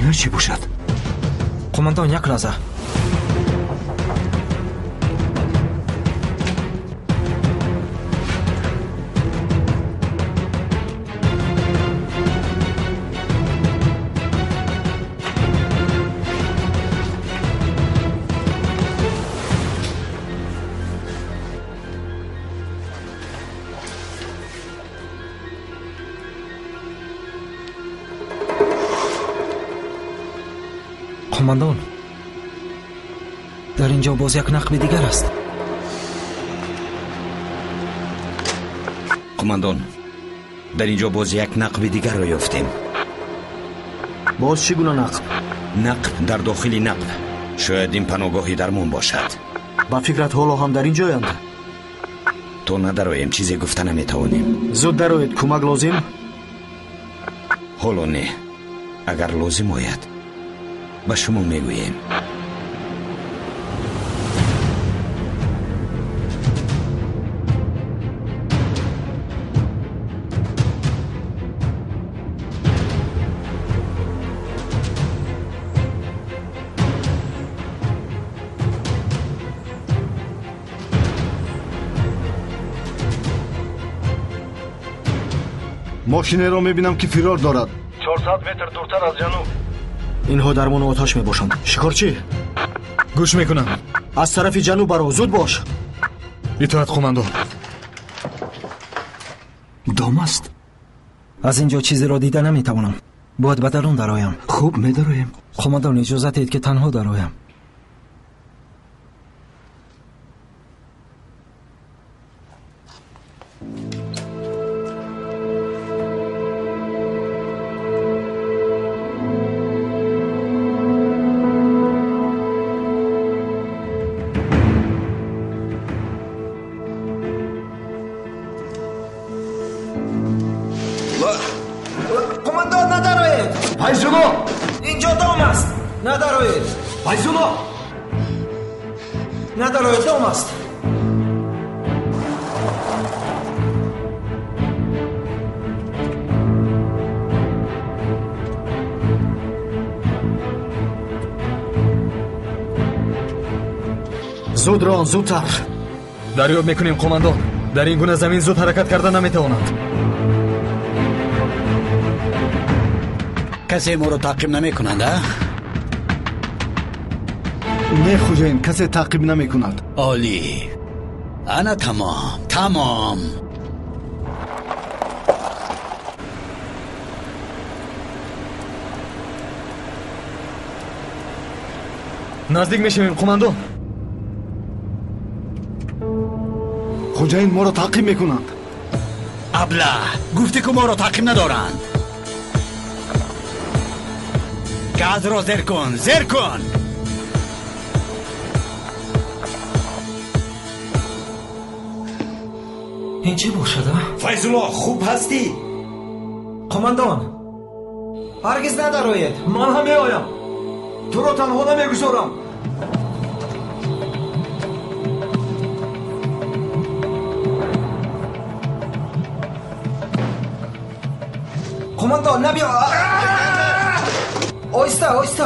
Дигар чӣ бошад? Қумондон, як лаҳза. Қумондон, дар ин ҷо боз як нақби дигар аст. Қумондон, дар ин ҷо боз як нақби дигарро ёфтем. Боз чӣ гуна нақб? Нақб дар дохили нақб. Шояд ин паноҳгоҳи дармон бошад. Ба фикрат ҳоло ҳам дар ин ҷоянд? То надароем чизе гуфта наметавонем. Зуд дароед, кӯмак лозим? Ҳоло не. Агар лозим ояд, ба шумо мегӯем. Мошинеро мебинам ки фирор дорад. 400 метр дуртар аз ҷануб. Инҳо дармону оташ мебошанд. Шикорчӣ? Гӯш мекунам. Аз тарафи ҷануб баро, зуд бош. Итоат, қумондон. Дом аст. Аз ин ҷо чизеро дида наметавонам. Бояд ба дарун дароям. Хуб, медароем. Қумондон, иҷозат диҳед ки танҳо дароям. Қумондон, надароед! Файзулло! Инҷо дом аст! Надароед! Файзулло! Надароед, дом аст! Зуд рон, зудтар. Дарёб мекунем, қумондон. Дар ин гуна замин зуд ҳаракат карда наметавонанд. Касе моро таъқиб намекунанд, а? Не, хӯҷаин, касе таъқиб намекунад. Олӣ. Ана тамом, тамом. Наздик мешавем, қумондон. Хӯҷаин, моро таъқиб мекунанд. Аблаҳ, гуфтӣ ку моро таъқиб надоранд. Газро зер кун, зер кун. Ин чӣ бошад, а? Файзулло, хуб ҳастӣ? Қумондон, ҳаргиз надароед. Ман ҳам меоям. Туро танҳо намегузорам. Қумондон, набиё. Оҳиста, оҳиста.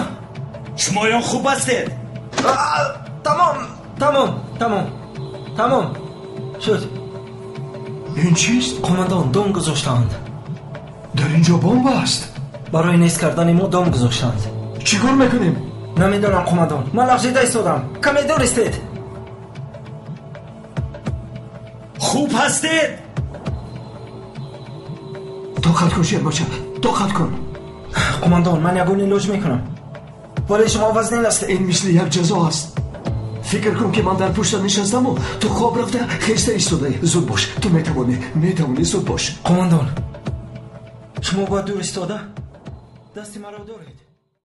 Шумоён хуб ҳастед? Тамом, тамом, тамом, тамом шуд. Ин чист? Қумондон, дом гузоштаанд. Дар ин ҷо бомба аст. Барои нест кардани мо дом гузоштаанд. Чӣ кор мекунем? Намедонам, қумондон. Ман лағжида истодам. Каме дур истед. Хуб ҳастед? Тоқат кун, шербача, тоқат кун. Қумондон, ман ягон илоҷ мекунам. Вале шумо вазнин ҳастед. Ин мисли як ҷазо аст. Фикр кун ки ман дар пушта нишастаму ту хоб рафта хеста истодаӣ. Зуд бош, ту метавонӣ, метавонӣ, зуд бош. Қумондон, шумо бояд дур истода дасти маро доред.